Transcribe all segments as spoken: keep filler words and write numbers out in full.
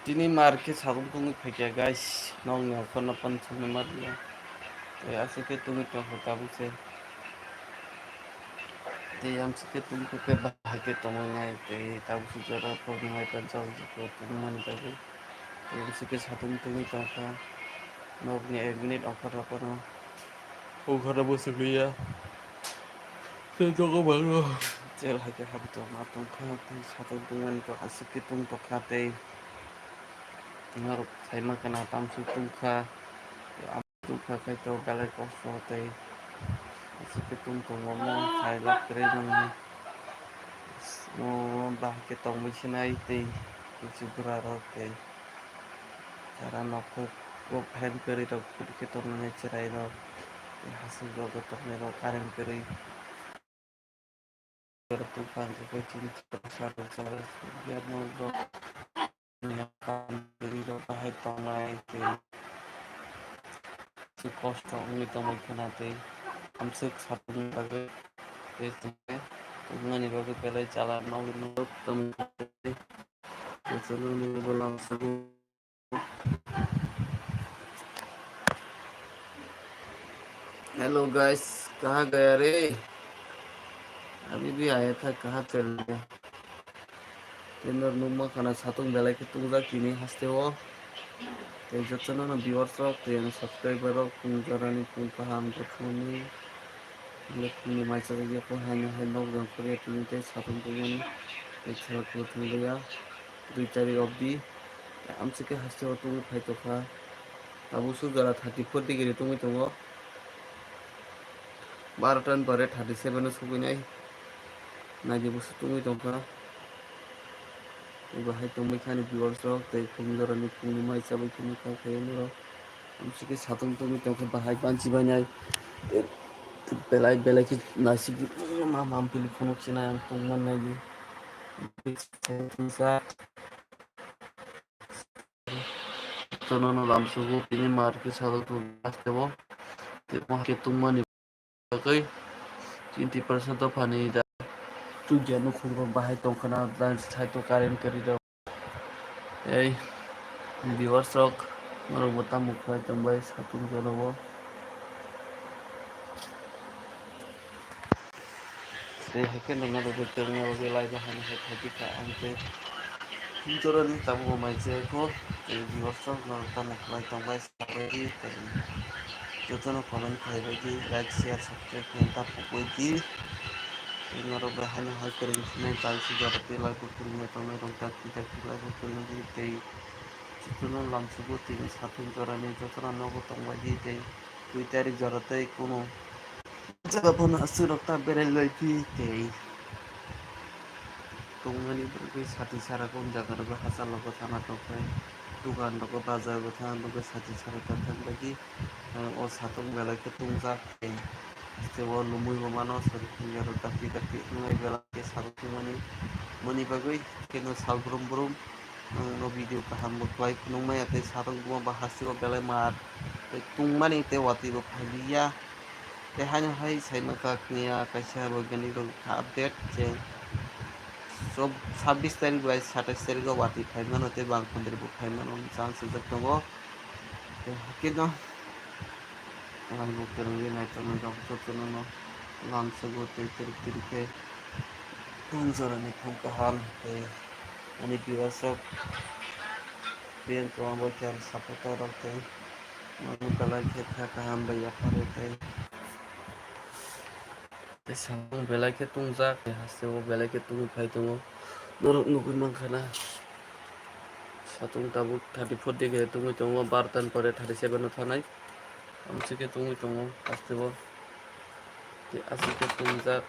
Tini mar khe satung tungwi phaikha guys, nokni okhorno phone thumwi ma rwya. Tei aswk khe tungwi tongkha tabuk se. Tei amswk khe tungkha khe bahai khe tongwi nai tei tabuk se jora phone nai panchal tungmani bagwi. Tei amswk khe satung tungwi tongkha nokni ek minute okhorno phano. Okhorno bwswk liya. Tei jogo bagwi chel hai khe habitoma tongkha tei satung tungmani kok aswk khe tungtokha tei. Norok saima khna tamswk tungkha, tungkha khe to belai kosto tei aswk khe tungtongo mo sai lak kwrwi nangni. Mo bahai khe tongwi sinai tei kuchuk bwrarok tei chara nokthok kok phan kwrwi rok phuru khe tongnai chwrairok tei hasik rogo tongnairok kareng kwrwi. Tei kosto wngwi tongmani bagwi tei tongmani bagwi belai chala nogwi nugwi tongmani bagwi. Hello guys, kaha gaya re? Abhi bhi aaya tha, kaha chal rahe? Tei norok nukma khana satung belai khe tungjak tini haste o. Tei jotono no viewers rok tei ani subscriber rok tong jorani tong kaham jotono ni. Phungni mai chajak ya khe haino hai nokjagwi phuru tini tei satung tongmani tei khela phuru thanglia dui tarik obdi. Amswk khe haste o tungwi phai tongkha. Tabuk swk jora thirty four degree tungwi tongo. Barota ni pore thirty seven o sogwi nai. Naidi bwswk tungwi tongkha. Bahai tongwi khani viewers rok tei phung jorani phungni mai chabai kheno kha khaio norok. Amswk khe satung tungwi tongkha bahai banchi bainai. Belai belai khe naisik ma mampili phunuk sinai ang tongma nai di. Tono no lamsugo tini mar khe sago tong haste o. Tei mo hai khe tungmani bagwi twenty percent dophani da. Tubya nukhungrok bahai tongkhana, dan side o current kwrwi rok. Ei viewers rok, norok bo tamo khlai tongbai satung jorao. Tei haikhe nokna rwgwi tongna bagwi lai bahai no hai phaikha ang tei jorani tabuk bo mai chai kho tei viewers rok norok tamo khlai tongbai sabaidi tei jotono comment khlaibaidi like share subscribe khe ta pukbaidi tei norok bai haino hai kwrwng swnai chai si jora tei lai bo kwrwngya tongnai rok dakti dakti lai bo kwrwngdi tei jotono lamsugo tini satung jorani jotono nogo tongbaidi tei dui tarik jora tei kunu. Jaga bono aswk rok ta berai lai phi tei tongmani bagwi sati sara kung jaga rok hachal rok thana tongkhe dukan rok bazar rok thana tongkhe sati sara ta thang bagwi o satung belai khe tungjak tei o lumui bo mano sari thangya rok dakti dakti wngnai belai khe satung tongmani moni bagwi khe no sal brum brum. Ang no video kaham bo khlai phunuk maya tei satung bo bahai se o belai mar tei tungmani tei watwi bo phailiya. Tei haino hai sai mankha kniya kaisa boiganirok update je sabbish tarik bai satais tarik o watwi phai mano tei bang pondro bo phai mano hwnwi chang swijak tongo. Tei hakhe no. Ang bo kwrwngwi naitoknai rok jotono no lamsugo tei twrwk twrwk khe phung jorani phung kaham tei ani viewers rok biyang kwbang bai khe ang supporter rok tei mano belai khe kha kaham bai yapharwi tei tei samung belai khe tungjak tei hasteo belai khe tungwi phai tongo norok nugwi mankha na. Satung tabuk thirty four degree tungwi tongo, bartan pore thirty seven o thanai. Amswk khe tungwi tongo hasteo. Tei aswk khe tungjak.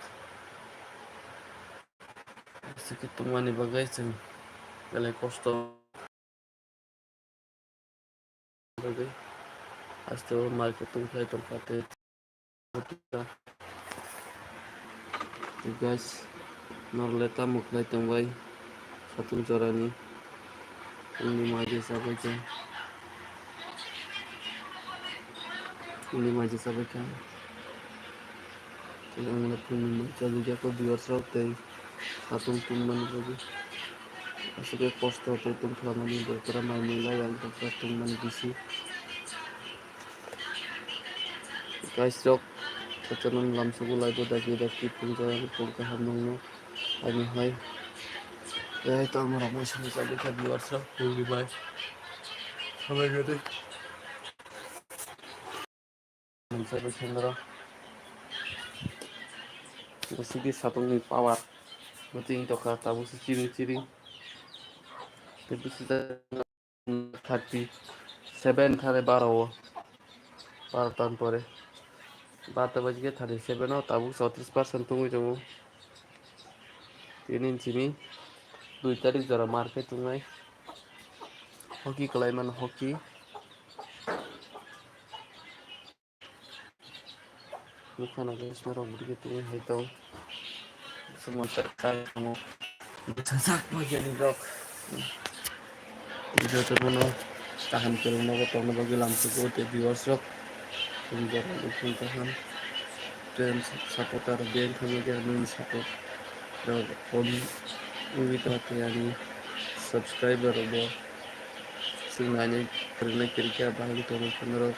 Aswk khe tungmani bagwi chwng belai kosto. Bagwi hasteo market tungkhlai tongkha tei. Tei guys, norle tamo khlai tongbai satung jorani. Phungni mai je chabaikha. Phungni mai je chabaikha. Tei ang le phungni mai chabwi jakho viewers rok tei satung tungmani bagwi. Aswk khe kosto tei tongthokmani bokhora mai mui lai ang bokhora tongmani bisi. Guys rok, kotorma lamsogo live o dagi dagi pungjak ang, pung kaham nongno. Ani hai. Ai to amora mai samjak bwkha viewers rok, pungni bai. Samai gede. Mungsa bai sendro. Bwswk di satongni power. Bwtwi wng tongkha, tabuk se chiring chiring. Tei bwswk thirty seven thani baro o. Baro tan pore. Barota baji khe thirty seven o, tabuk chowtris percent tungwi tongo. Tini simi dui tarik jora market tongnai. Hockey kwlai mano, hockey. Bukhana guys, norok bwrwi khe tongwi hai tong. Sumon tak kai tongwi. Bwsajak bagwini rok. Jotono kaham kwrwngno tongna bagwi lamsogo tei viewers rok. Tini jora bukhung kaham. Tei supporter rok beng khamwi khe ani support rok kom wngwi tongkha tei ani subscriber rok bo. Chwng nainai kwrwngna kwrwikha, bahai tongwi khe norok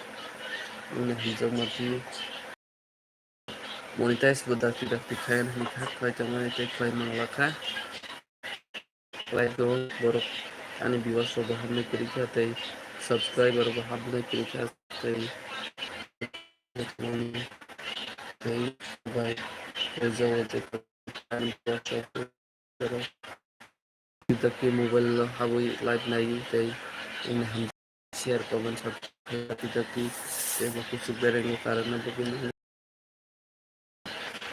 wngna hamjakma twi. Monetize bo dakti dakti khayan hini kha, khlai tongmani tei khlai manglakha. Khlai tongo borok ani viewers rok bo hamnai kwrwikha tei subscriber bo hamnai kwrwikha tei, tei bai o jaga tei ani viewers rok Tei mobile o habwi live naiwi tei wngni ham share comment subscribe tei bo kuchuk bereng o karana bagwi nang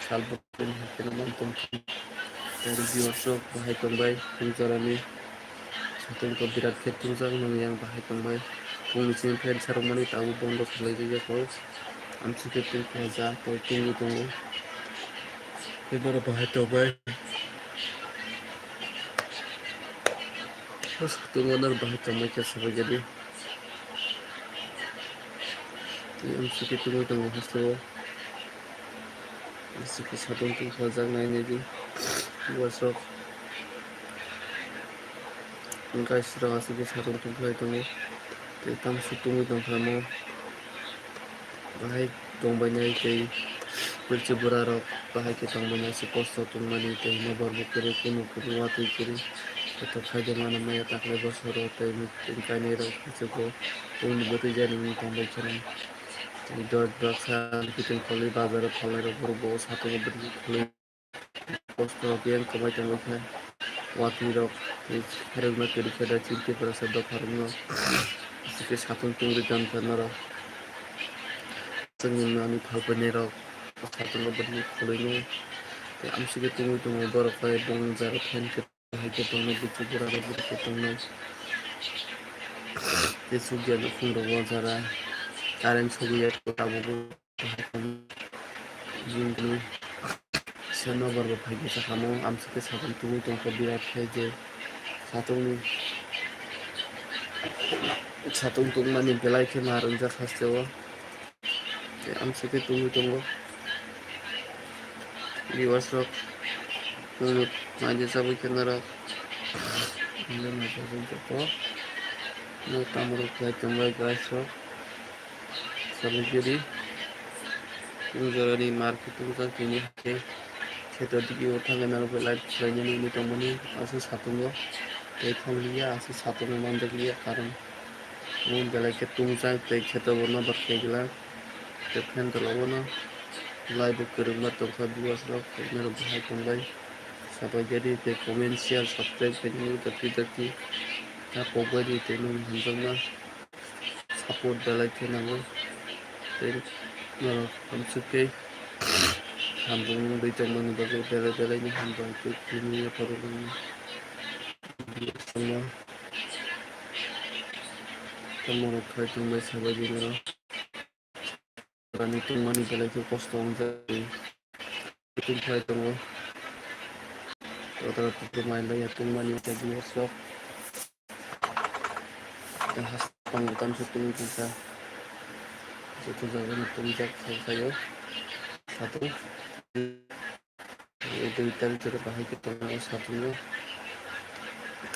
sal bagwi nang khe nang tong khe. Tei viewers rok bahai tongbai tini jorani satung ko birat khe tungjak nang yang bahai tongbai. Pungni simi fan sarok mani tabuk bondo khlai rijak o. Amsukhe tei khaja tei tungwi tongo. Tei borok bahai tongbai. Satung o nang bahai tongbai khe sabai jadi. Tei amsukhe tungwi tongo hasteo. Aswk khe satung tungkha jak nai nai di. Bwswk. Guys rok aswk khe satung tungkhlai tongo. Tei tamswk tungwi tongkha omo. Bahai tongbai nai tei bwrwi bwra rok bahai khe tongbai nai se kosto tongmani tei nobar bo kwrwi kunu kunu watwi kwrwi. Joto khaida mano maya takhwlai bwswk rok tei kainwi rok aswk bo tongni bwtwi jani wngwi tongbai kheno. Tei dot baksa kiting khwlwi bazar o phalnai rok borok bo satung o bwrwi khwlwi kosto khe wng kwbai tongwi khe watwi rok tei khairokno kwrwi khe da chini Tiprasa dopha rokno aswk khe satung tungwi tongkha norok chwngno ani phalpainai rok satung o bwrwi khwlwino tei amsukhe tungwi tongo borok bai bong jaro phan khe. Hai khe tongnai, bithi bura rok bwrwi khe tongnai. Tei chukya nukhung rok o jara current sogwi ya tabuk o. Jingni se nobar bo phai khe sakamo amsukhe satung tungwi tongkha birat khe je satungni satung tungmani belai khe ma rwngjak hasteo. Tei amsukhe tungwi tongo. Viewers rok, nunu naidi chabwi khe norok. Nunu naidi chabwi joto. Nunu tamo rok khlai tongbai guys rok. Chabwi khe di. Tini jorani market tongsa tini hai khe. Kheto digi o thangwi norok bai live khlainani wngwi tongmani. Aswk satungo. Tei thang liya aswk satungo manjak liya karon. Omo belai khe tungjak tei kheto bo nobar khe glak. Tei phan tola o no live bo kwrwngma tongkha viewers rok tei norok bahai tongbai. Sabai jadi tei comment share subscribe khainani dakti dakti ta kokbai di tei nini hamjakma support belai khe nango. Tei norok amsuk tei hamjakma wngwi tongmani bagwi belai belai ni hambai tei tini yapharo wngwi tongma. Tamo rok khai tongbai sabai di norok. Ani tongmani belai khe kosto wngjak. Tongphai tongo. Kotor kotor mai laiya tongmani tei viewers rok. Tei hasteo tamsa tongwi tongsa. Joto jagani tongjak khayo. Satung. Dui tarik jora bahai khe tongo satungo.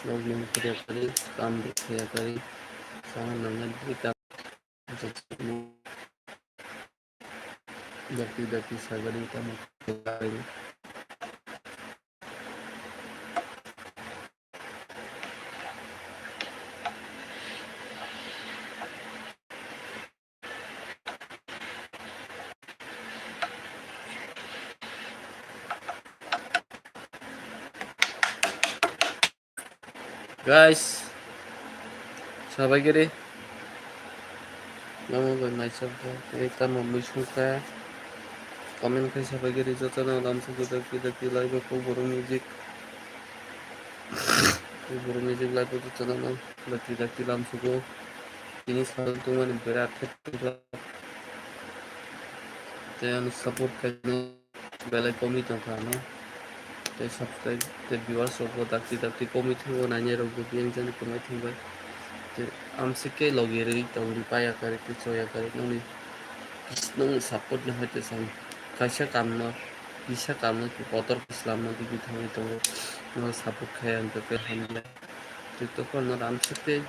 Nokni mukhuria kari, kam rwkhuria kari, sana nangnai bwrwi ta-, dakti dakti sagari tamo. Guys, sabai giri. Namo bai naisok kha, tei tamo mui sung kha. Comment khai sabai giri, jotono lam sugo, dakti dakti live o kok borok music. Kok borok music live o jotono no dakti dakti lam sugo. Tini sal tongmani berat khe tei ano support khainai. Belai komwi tongkha ano. Tei subscribe tei viewers rok bo dakti dakti komwi thango, nainai rok bo biyang jani kwmai thangbai. Tei amsike logi rwi tongdi paya kari tei choya kari nokni, nokni support no hai tei chwng kaisa kamno, kisa kamno kotor khe swlamna digwi thangwi tongo. Norok support khai ang khe hamya. Tei tokon no amsike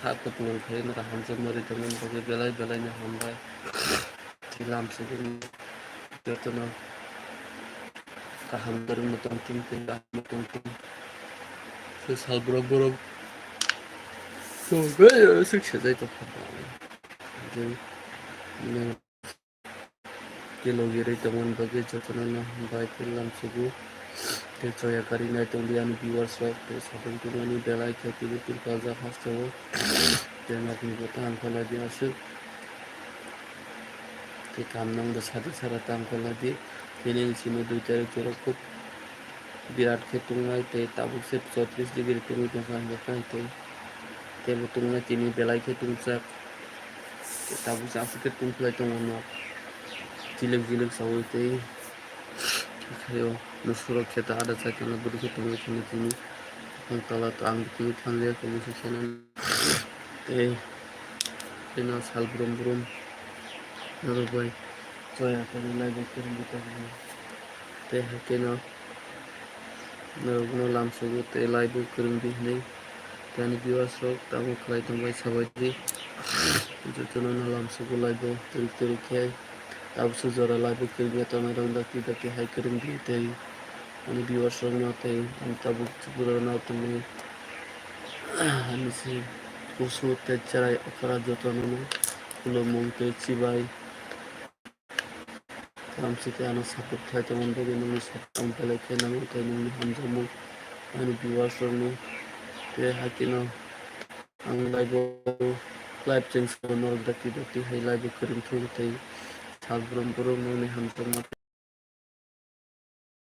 ha kutung khai norok hamjakma rwi tongmani bagwi belai belai no hambai. Tei lam sogwi jotono kaham kwrwngno tongthung tei kaham tongthung. Tei sal borok borok tongbai swk sejai tongkha. Tei, tei logi rwi tongmani bagwi jotono no hambai tei lam sugo. Tei choya kari nai tongdi ani viewers rok tei satung tongmani belai khe tini tini kajak hasteo. Tei nokni bo tang khe laidi aswk. Tei kam nang bo sadi sara tang khe laidi. Tini ni simi dui tarik jorok khub birat khe tongnai tei tabuk se chotris degree tongwi tongkha hinwi khe tei teibo tongnai tini belai khe tongchak. Tei tabuk se aswk khe tongkhlai tongo nok. Jilek jilek saui tei Hayo, musurok khe ta ada chai tongna bwrwi khe tongwi thangwi tini. Ang tola to ang tini thangliya khe musu khe nang. Tei, tei no sal brum brum. Norok bai choya khe nang nai bo kwrwngwi tongmani. Tei hai khe no norok no lam sugo tei live bo kwrwngdi hinwi. Tei ani viewers rok tamo khlai tongbai sabaidi. Jotono no lam sugo live bo twrwk twrwk khe. Tabuk se jora live o kwrwngya tongnai rok dakti dakti hai kwrwngdi tei ani viewers rok no tei ani tabuk Tripura rok no tongmani ani se kusu tei cherai okra joto no no khulumung tei chibai. Tei ang site ano support khlai tongmani bagwi nokni support ang belai khe nango tei nokni hamjakmung ani viewers rokno tei hai kheno ang live o live cheng sabo norok dakti dakti hai live o kwrwng thung tei sal brum brum nokni hamjakma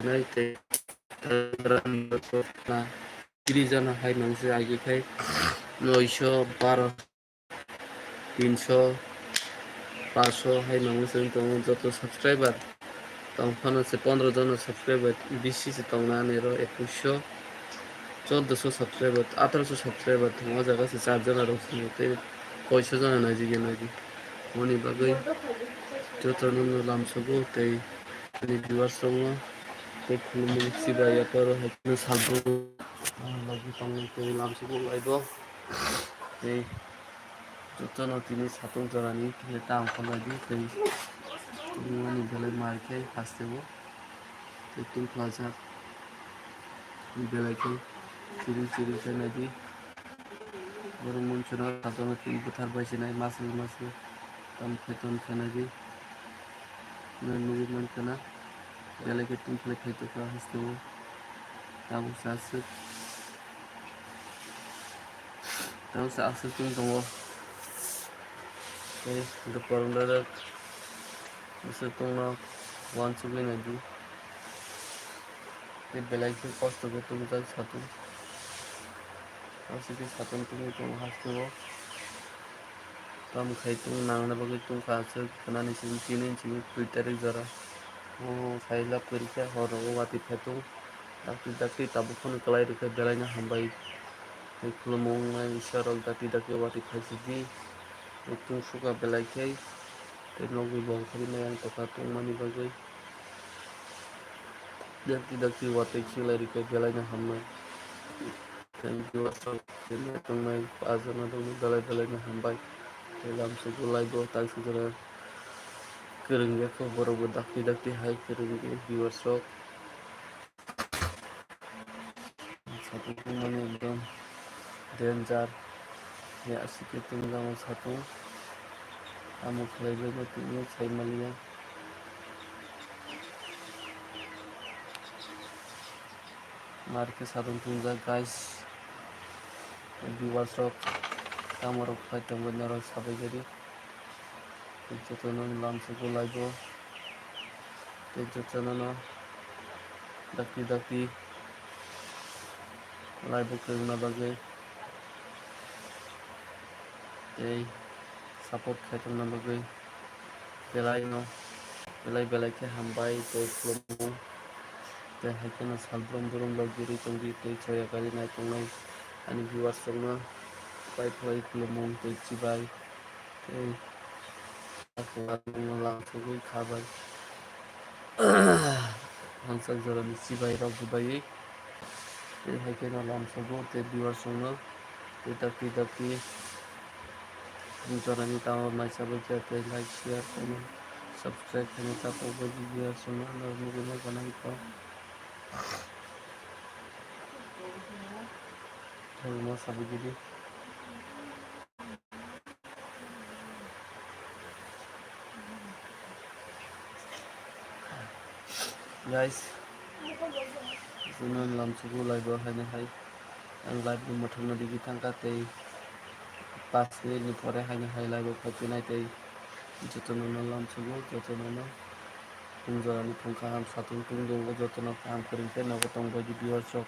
nai tei tiri jana hai nangse agi khai noisho baro tinsho, pansho hai nangwi chwng tongo joto subscriber. Tong phano se pondro jona subscriber bisi se tongna ani ro ekusho, choddoso subscriber, atarosho subscriber tongo. O jaga se char jona rok se tei koiso jona naijigwi naidi. Moni bagwi joto no lamsogo tei ani viewers rokno tei khulumung chibai yaparo hai salbrum logi tongwi tei lamsogo live o. Tei jotono tini satung jorani khe tamo kholai di tei tini ani belai mai khe haste o tei tungkhlajak belai khe chiri chiri khe nai di. Borok mwnchuna satung tini bwthar bai se nai masri masri tamo khe tong khe nai di. Nai nugwi mankha na belai khe tungkhlai phai tongkha haste o tabuk se aswk. Tamo se aswk tong tongo. Tei hwnkhe porong rwrwk bwswk tongno uansugwi naidi. Tei belai khe kosto khe tubujak satung. Aswk khe satung tungwi tongo haste o. Tamo khai tung nangna bagwi tungkha aswk khwnani simi tini simi twi tarik jora. O sai lab kwrwi khe hor rogo watwi phai tung. Dakti dakti tabuk phano kwlai rwkhe belaino hambai. Tei khulumung wngnai Iswar rok dakti dakti watwi phaisidi. Tei tungsukha belai khe. Tei nokni bongkhorwi maya wng tongkha tongmani bagwi. Dakti dakti watwi khiklai rwkhe belaino hamnai. Thank you, aswk tini tongnai paanw belai belai no hambai. Tei lamsogo live o taisuk jora kwrwng ya kho, borok bo dakti dakti hai kwrwng di viewers rok. Satung tongmani ekdom danger. Ya aswk khe tong jamo satung. Amo khlai bai no tini sai manya. Mar khe satung tongjak guys. Viewers rok tamo rok phai tongwi norok sabai gari. Jotono lamsogo live o. Tei jotono no dakti dakti live o kwrwngna bagwi tei support khai tongna bagwi belai no belai belai khe hambai tei khulumung. Tei hai kheno salbrum brum rok giri tongdi tei choya gari nai tongnai ani viewers rokno pai phlai khulumung tei chibai. Tei lamsogwi kha bai. Hamsok jorani chibai rok bwbaiwi. Tei hai kheno lamsogo tei viewers rokno tei dakti dakti jorani tamo mai chabwi khe tei like, share, comment, subscribe khaina chapok bai viewers rokno norok nugwi ma gana ikho. Thank you, sabwi gidi. Guys, jotono lamsogo live o haino hai. Ang live ni mwthangno digi thangkha tei paanch minute ni pore haino hai live o phai phinai tei jotono no lamsogo, jotono no tong jorani phung kaham satung tungdung o jotono kaham kwrwng khe nogo tong bai di viewers rok.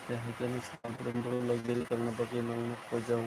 Tei hai khe ni salbrum brum lok diri tongna bagwi nongno koi jao.